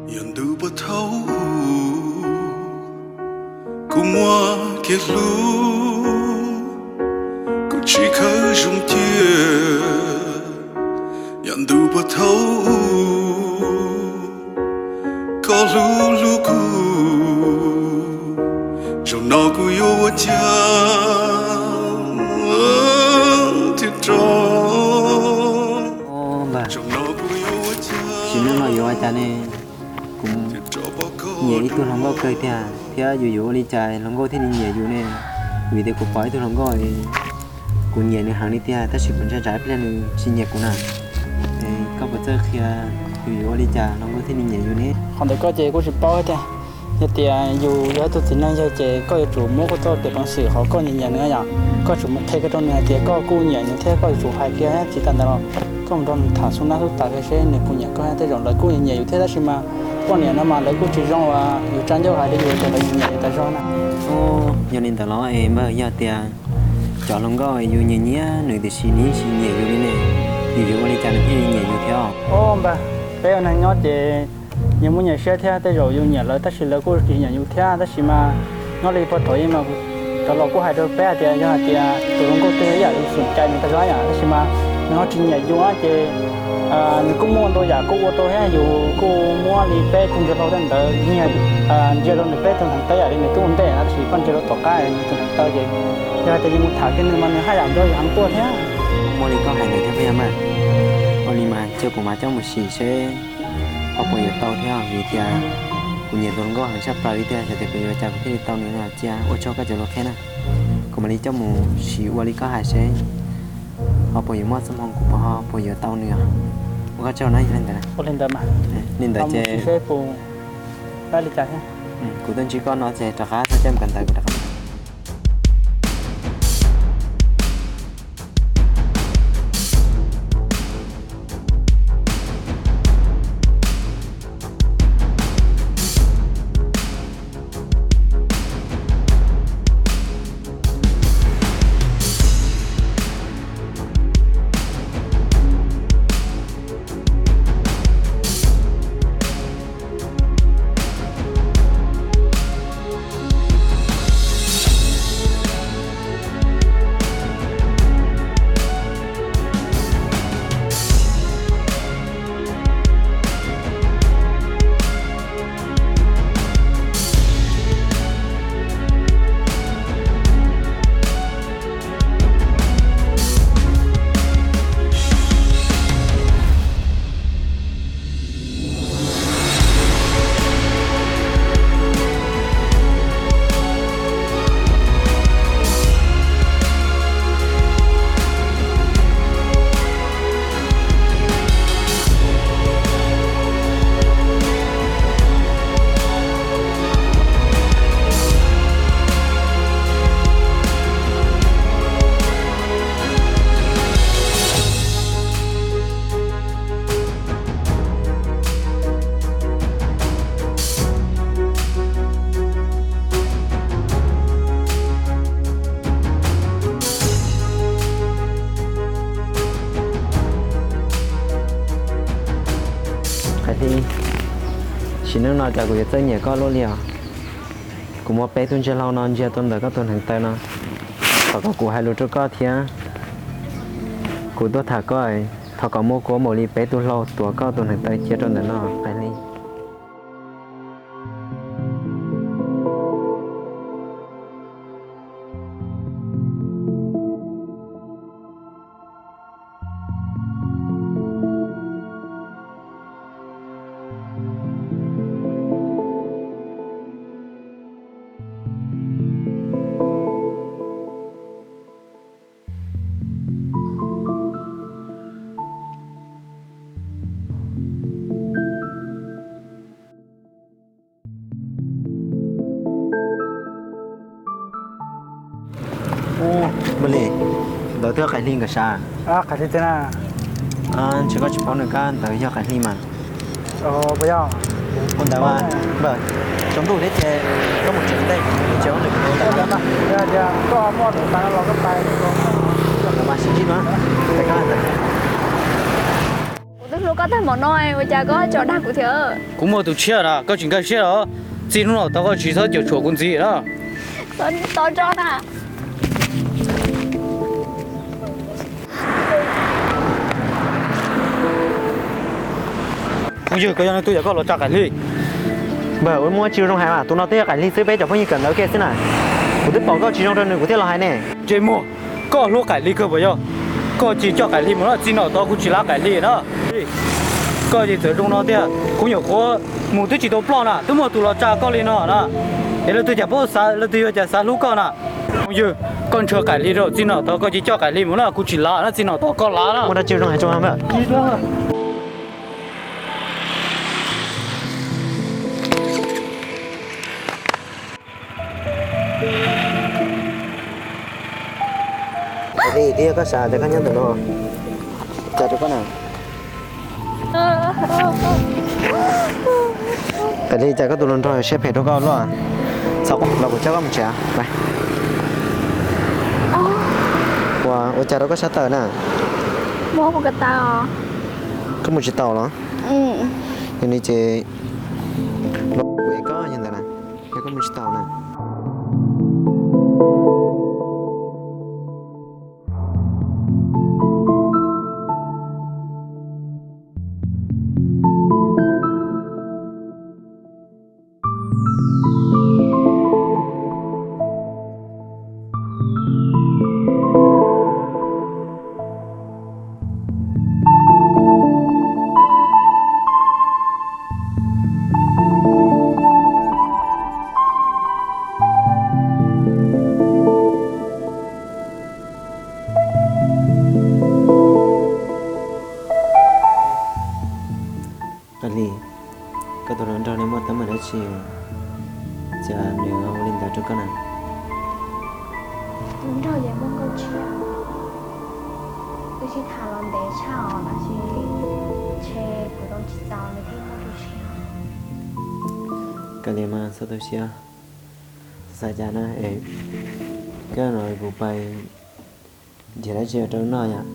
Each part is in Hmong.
Yog ntu puag thaum ub kuv muaj kev hlub, kuv tsis khaws zoo cia. Yog ntu puag thaum ub koj hlub hlub kuv, zaum no kuv yuav ua cas thiaj rau? Zaum no kuv yuav ua cas? Sim neej no yuav ua cas ne? Kuv nyiam ib tug hluas nkauj kawg tiag thiab, yus yuav ua li cas hluas nkauj thiaj li nyiam yus ne? Vim tias kuv pom ib tug hluas nkauj, kuv nyiam nws heev li tiag, tab sis kuv ntshai tsam ib pliag nws tsis nyiam kuv na. Koj puas txawj qhia yus yuav ua li cas hluas nkauj thiaj li nyiam yus ne? Qhov ntawd koj ces kuj tsis paub thiab tiag. Yog tias yus yog ib tug txiv neej yawg ces koj yuav tsum muab koj txoj peev xwm qhov koj nyiam nyiam nws yom, koj tsum mus qhia kiag rau nws hais tias koj kuj nyiam nws thiab koj yuav tsum hais kiag. Tsis tas ntawd los koj mus nrog nws tham xub nab xub tas kiag seb nws puas nyiam koj. Tej zaum lawv kuj nyiam nyiam yus thiab, tab sis mas poj niam no mas lawv kuj tsis zoo uas yus tsa ncauj hais rau yus tias lawv nyiam yus tas zog na. Yog li ntawd los es npawg, yog tias cov hluas nkauj yus nyiam nyiam nws tiam sis nws yeej tsis nyiam yus li ne, yus yuav ua li cas nws thiaj li nyiam yus thiab? Npawg, peb ua neeg nyob ces nyias muaj nyias siab thiab, tej zaum yus nyiam lawv tab sis lawv kuj tsis nyiam yus thiab, tab sis mas nyob li puag thaum ub mas cov laus kuj hais rau peb hais tias yog hais tias tus hluas nkauj twg ib yam li xum cai nws tas zog yom, tab sis mas nws ho tsis nyiam yus ces nws kuj muaj ntau yam kuj ua rau thiab, yus kuj muab li peb tug ntsia hlau tej ntawd nyiag, ntsia rau nws peb tug neev taw ib yam li nws twb ua ntej na, tab sis koj ntsia rau tom qab nws tus neev taw ces yog hais tias yus mus tham kiag nws mas nws haj yam nco yus heev tuaj thiab. Muaj li koj hais ntawd thiab puas yog mas? Ua li mas cia kuv mam coj mus sim seb ho puas yuav tau thiab, vim tias kuv nyiam tus hluas nkauj heev tshaj plaws li tiag, xyov tias kuv yuav ua cas kuv thiaj li tau nws no. Cia ua tsaug koj cov lus qhia na, kuv mam li coj mus sim ua li koj hais seb ho puas yuav muaj txoj hmoo, kuv puas ho puas yuav tau nws. Ua koj tsaug na, yog li ntawd. Ua li ntawd mas, li ntawd ces seb puas li cas thiab. Kuv tuaj ntsib koj no ces rov qab txog caij mus kawm ntawv kuv rov qab. Qais Hli, sim neej no cas kuv yuav txawj nyiam koj luaj li os. Kuv muaj peb tug ntsia hlau no ntsia tuaj ntawm koj tus hneev taw no, thov kom kuv hais lus rau koj thiab kuv tuaj tham koj, thov kom muab kuv ua npaum li peb tug hlau tuav koj tus hneev taw cia rau ntawm no, Qais Hli. Ub, Npawg Lis, ntawd twb yog Qais Hli nkawd sav? Ntshe koj tsis paub nws, kab ntawd yog Qais Hli mas. Ua ntawd mas, npawg, tsaus ntuj thiab ces koj mus tsev ntej, tsev ua nws ntawd mas. Ntawd mas sib ntsib dua, kab ntawd. Koj tag npaum no ua cas koj tseem dag kuv thiab? Kuv muaj tus tshiab na, koj tsis nkag siab los? Txij hnub no tau koj tsis txhob cuam tshuam kuv ntxiv na. Tau tso na. Phooj ywg, koj yog leej twg yam koj los tsa Kaim Hli? Npawg, ua muaj tsis zoo hais mas, tus no twb yog Kaim Hli xwb, peb cov phooj ywg kawm ntawv ua ke xwb na. Kuv twb pom koj tsis zoo rau nws kuv thiaj los hais ne. Ntsej muag, koj hlub Kaim Hli kawg puas yog? Koj cia coj Kaim Hli mus na, txij no tod kuv tsis lav Kaim Hli na. Koj ces txawm zoo no tiag, kuv nyuam qhuav mus twb tsis tau ploj na, twb muaj tus los tsa koj li no na. Es leej twg cas paub xav, leej twg yuav cas xav hlub koj na. Phooj ywg, koj ntshaw Kaim Hli rau, txij no tod koj cia coj Kaim Hli mus na, kuv tsis lav na, txij no tod koj lav na. Muaj dab tsi zoo hais rau mas. Kaim Hli, twb yog koj xav tias koj nyob ntawm no, cas rau koj na. Kaim Hli, cas koj tus hluas nraug siab phem rau koj luaj. Txhob quaj los kuv coj koj mus tsev. Ua, ua cas rau koj sab tawm na? Koj mus tsis taus los? Yog li ces los kuv ev koj yog ntawd na, yog koj mus tsis taus na. Kaim Hli, koj tus hluas nraug no muaj teeb meem dab tsi, cas nws ua li ntawd rau koj na? Tus nraug ces muaj nkauj tshiab, wb sib tham los ntev tshaj os, tab sis ntshe kuv zoo tsis txaus nws thiaj muaj tus tshiab. Kaim Hli mas txhob tu siab, xav cas na es koj no kuv pais nrhiav dab tsi rau noj yom.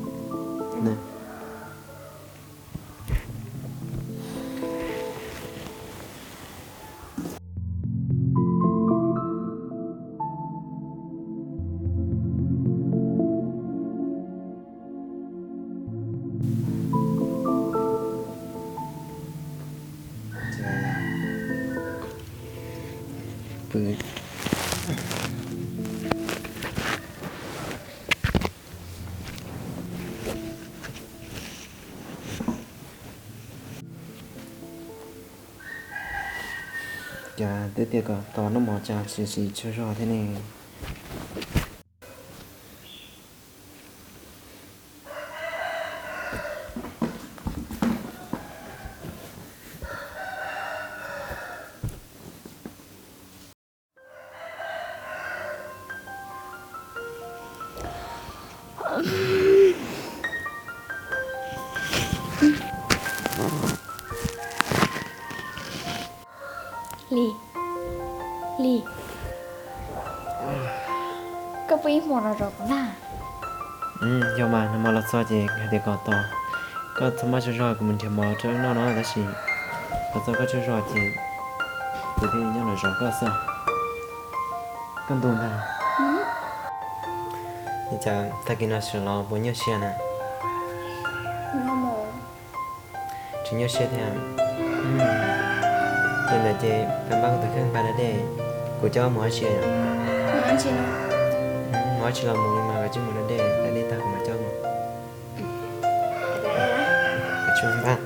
Cas twb tias kom tos noj mov cas tsis tsaug zog thiab ne. Lis, Lis, koj pub ib hmo no zov kuv na. Yog mas, nag hmo los txog ces hais tias kom tos, koj txhob maj tsaug zog, kuv mus nrhiav mov rau wb noj no, tab sis los txog koj tsaug zog ces kuv thiaj nyob no zov koj xwb. Koj ntuj ntag, cas tag kis no sawv los puas nyuaj siab na? Tsis nyuaj siab thiab. Ces ntawd ces pab npaj kuv tus kheej npaj da dej, kuv coj mus ua si. Mus ua si los mus li mas, koj tsis mus da dej, da dej tag kuv mam coj mus. Tsis npaj.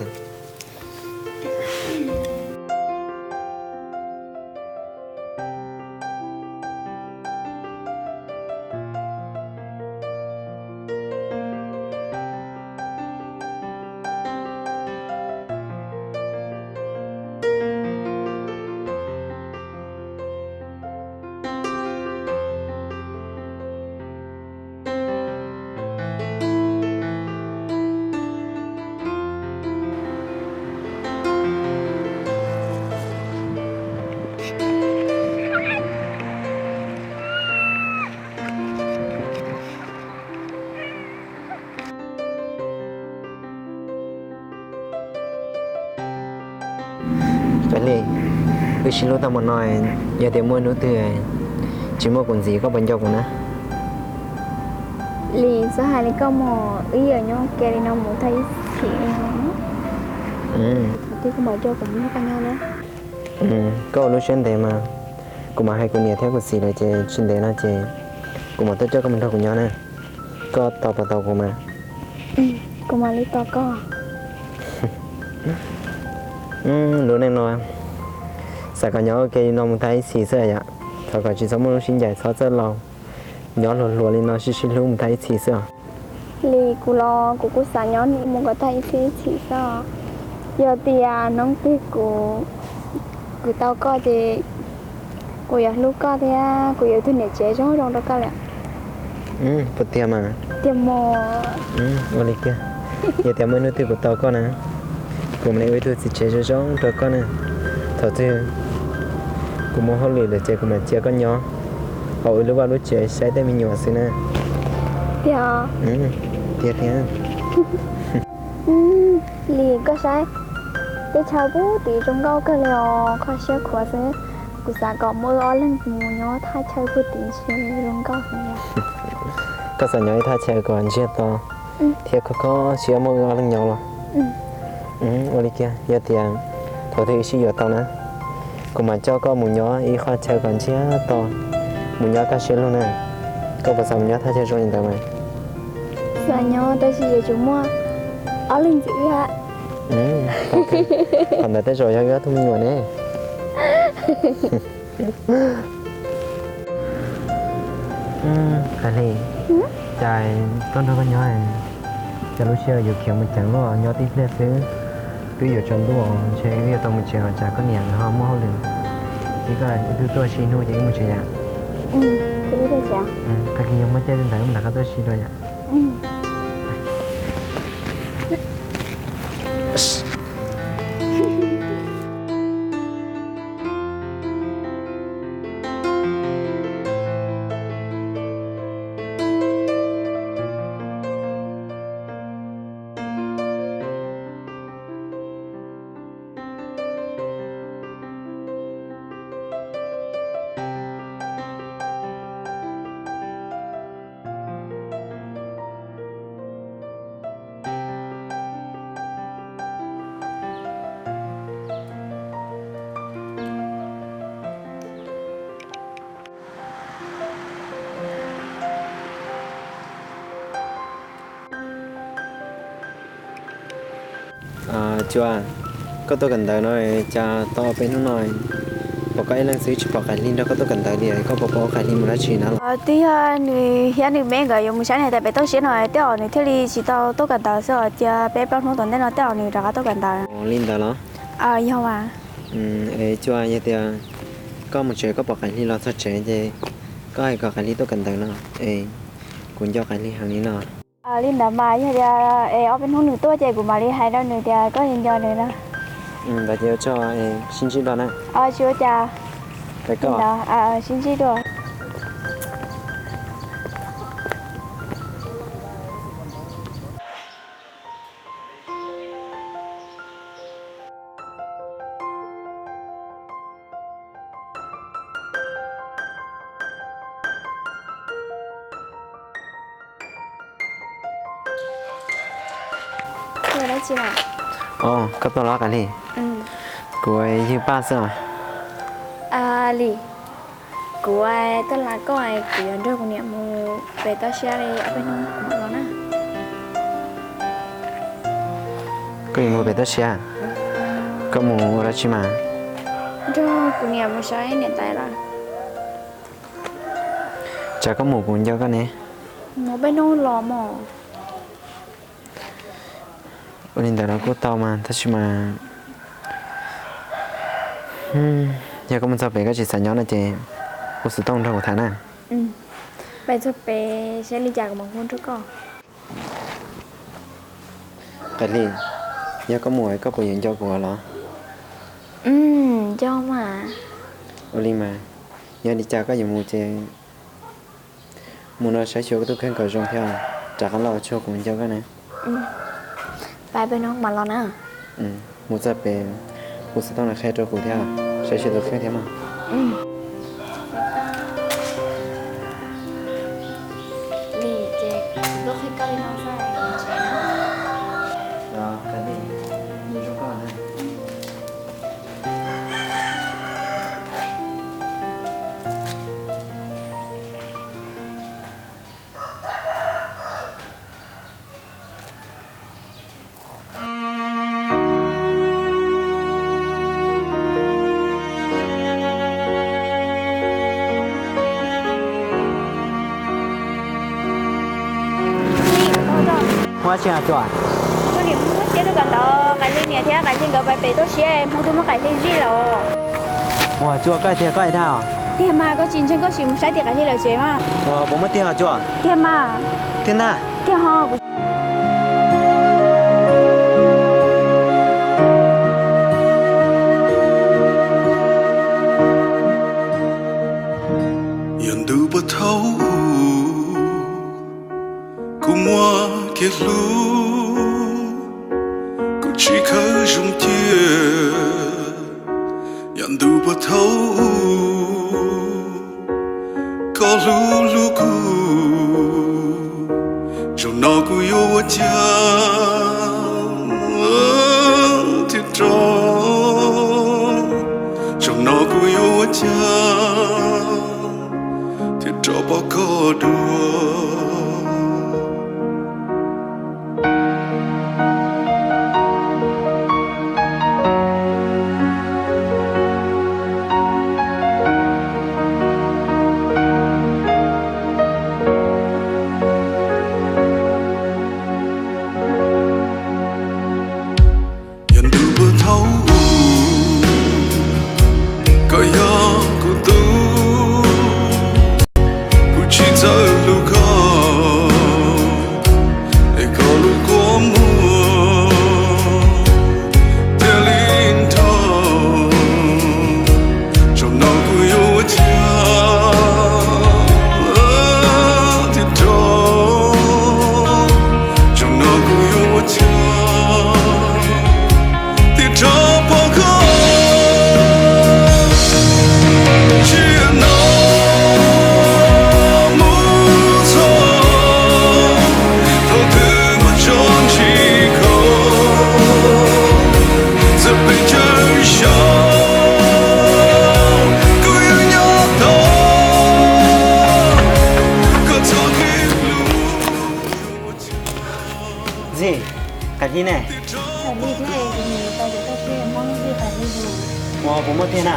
Kais Lis, wb sib hlub tau hmo no, yog tias muaj hnub twg tsis muaj kuv ntxiv koj puas nco kuv na? Lis, txhob hais li koj mas, wb yuav nyob kiag li no mus tag ib txhis li. Thaum twg koj mam coj kuv mus nrog koj nyob na? Koj ua lub siab ntev mas, kuv mam hais kuv niam thiab kuv txiv lawm ces tsis ntev no ces kuv mam tuaj coj koj mus nrog kuv nyob na. Koj tos puas tau kuv mas? Kuv mam li tos koj. Lub neej no xav kom nyob ua ke li no mus tag ib txhis xwb yom. Thov kom tsis txhob muaj lub sib ncaim, txhob txawj laus, nyob hluas hluas li no sib sib hlub mus tag ib txhis xwb os. Lis, kuv los kuv kuj xav nyob mus kom tag ib txhis ib txhis xwb os. Yog tias hnub twg kuv, kuv tau koj ces kuv yuav hlub koj thiab kuv yuav ua tus niam tsev zoo zoo rau koj lawm. Puas tiag mas? Tiag mas. Ua li kiag, yog tias muaj ib hnub twg kuv tau koj na, kuv mam li ua ib tug txiv tsev zoo zoo rau koj na. Thaum twg kuv muaj hauj lwm lawm ces kuv mam cia koj nyob hauv wb lub vaj lub tsev saib tej me nyuam xwb na. Tiag? Tiag tiag. Lis, koj saib, teb chaws puag tid zoo nkauj kawg li os, kho siab khuav xwb. Kuv xav kom muaj wb ob leeg mus nyob thaj chaw puag tid ntshe zoo nkauj heev. Koj xav nyob ib thaj chaw kom ntsiag to thiab kho kho siab muaj wb ob leeg nyob los? Ua li kiag, yog tias thaum twg wb sib yuav tau na, kuv mam coj koj mus nyob ib qhov chaw kom ntsiag to, mus nyob kaj siab lug na. Koj puas xav mus nyob thaj chaw zoo li ntawd mas? Xav nyob tab sis yuav tsum muaj ob leeg ntxiv wb. Qhov ntawd tej zaum yog wb ob tug me nyuam ne. Kais Lis, cas tuaj nrog koj nyob, cas lub sij hawm yuav khiav mus ceev luaj, nyob tib pliag xwb twb yuav tsaus ntuj, ntshe wb yuav tau mus tsev os, tsam koj niam lawv ho muaj hauj lwm. Ces koj ib tug tuaj ib hnub ces wb mus tsev yom. Tag kis yog muaj caij li ntawd wb mam rov qab tuaj ib zaug yom. Cua, koj tuaj kawm ntawv no cas tau peb hnub no pom koj ib leeg xwb tsis pom Kais Lis nrog koj tuaj kawm ntawv li, koj puas pom Kais Lis mus dab tsi na los? Twb yog nws thiab nws me nkawd yuav mus saib niam tais pem toj siab no tej zaum nws thiaj li tsis tau tuaj kawm ntawv xwb os, cia peb plaub hnub tom ntej no tej zaum nws rov qab tuaj kawm ntawv. Li ntawd los? Yog mas. Cua, yog tias koj mus tsev koj pom Kais Lis los txog tsev ces koj hais kom Kais Lis tuaj kawm ntawv no es kuv nco Kais Lis heev li no. Li ntawd mas yog tias es ob peb hnub nws tuaj ces kuv mam li hais rau nws tias koj nco nws no. Ntawd ces ua tsaug, sib ntsib dua na. Tsis ua cas. Sib ntsib dua. Koj tuaj los Kais Lis? Kuv ywg Paj xwb os. Lis, kuv tuaj lam koj, kuv yuav nrog kuv niam mus pem toj siab li ob peb hnub kuv mam los na. Koj yuav mus pem toj siab? Koj mus ua dab tsi mas? Nrog kuv niam mus saib niam tais lawm. Tsam koj mus kuv nco koj ne. Mus peb hnub los mog. Ua li ntawd los kuj tau mas, tab sis mas yog koj mus txog pem koj tsis xav nyob no ces hu xov tooj nrog kuv tham na. Peb txog pem saib li cas kuv mam hu rau koj. Kais Lis, yog koj mus koj puas yuav nco kuv los? Nco mas. Ua li mas, yog li cas koj yuav mus ces mus no saib xyuas koj tus kheej kom zoo thiab rov qab los tsuag kuv nco koj na. Peb hnub mam los na. Mus txog pem Kuv xav tau nws qhia rau kuv thiab, saib seb tus kheej thiab mas. Lim, ces kuv tuaj qhia koj li no xwb, ntshe na. Los, Kais Lis, nyob zoo koj na. Muaj dab tsi hais Tsuas? Koj niam muab siab tuaj kawm ntawv, Kais Lis niam thiab Kais Lis nkawd pais pem toj siab, Hmoob twb muab Kais Lis zij lawm. Ua Tsuas, koj tiag koj dag os. Tiag mas, koj tsis ntseeg koj sim mus saib tim Kais Lis lawv tsev mas. Puas muaj tiag os Tsuas? Tiag mas. Tiag ntag. Tiag ho. Yog ntu puag thaum ub kuv muaj kev hlub, kuv tsis khaws zoo cia. Yog ntu puag thaum ub koj hlub hlub kuv, zaum no kuv yuav ua cas thiaj rau, zaum no kuv yuav ua cas thiaj rov pom koj dua. Yog ntu puag thaum ub koj yog kuv tub, kuv tsis txawj hlub koj, es koj lub kua muag thiaj li nrog. Zaum no kuv yuav ua cas thiaj rau, zaum no kuv yuav ua cas thiaj rau pom koj. Tsiaj no mus txog thaum twg mas tso ntsis kho, txawm pes tsawg zaus kuv yuav nyob tos koj txoj kev hlub. Zij, Kais Lis ne? Kais Lis thiab kuv niam yuav pais pem toj siab, Hmoob zij Kais Lis zus. Ua puas muaj tiag na?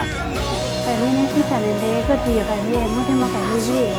Kais Lis, neb sib tham ntev ntev koj tsis yuav Kais Lis, Hmoob thiaj muab Kais Lis zij.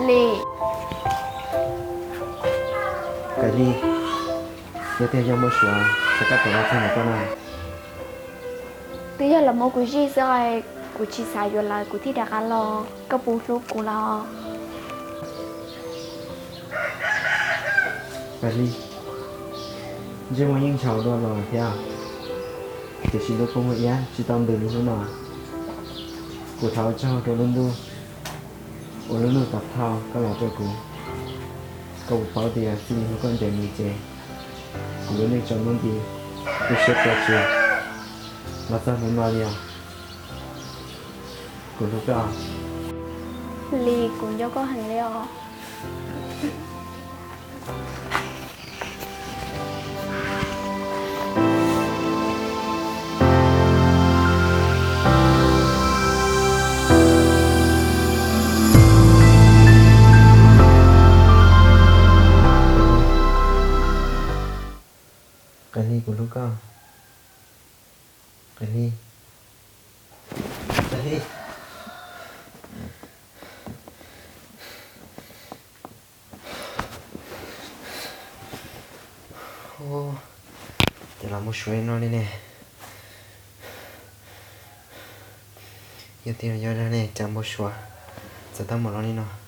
Lis. Kais Lis, yog tias yog muaj suav, koj puas los txog ntawm koj na? Twb yog lawv muab kuv zij xwb, kuv tsis xav yuav lawv kuv thiaj rov qab los, koj puas hlub kuv los? Kais Lis, ntsej muag yeej ntshaus dua los thiab, tiam sis lub kua muag iab tsis tau ntws li hnub no. Kuv thov ua tsaug rau lub ntuj uas lub ntuj tom thauj koj los rau kuv, koj puas paub tias txij li hnub koj ncaim mus ces kuv lub neej tsaus ntuj nti, tu siab kawg tsis los txog hnub no li os. Kuv hlub koj. Lis, kuv nco koj heev li os. Koj, Qia Hli, Qia Hli. Ces los npau suav li no li ne. Yog tias yog dag ne, cas npau suav txawm tau mus los li no.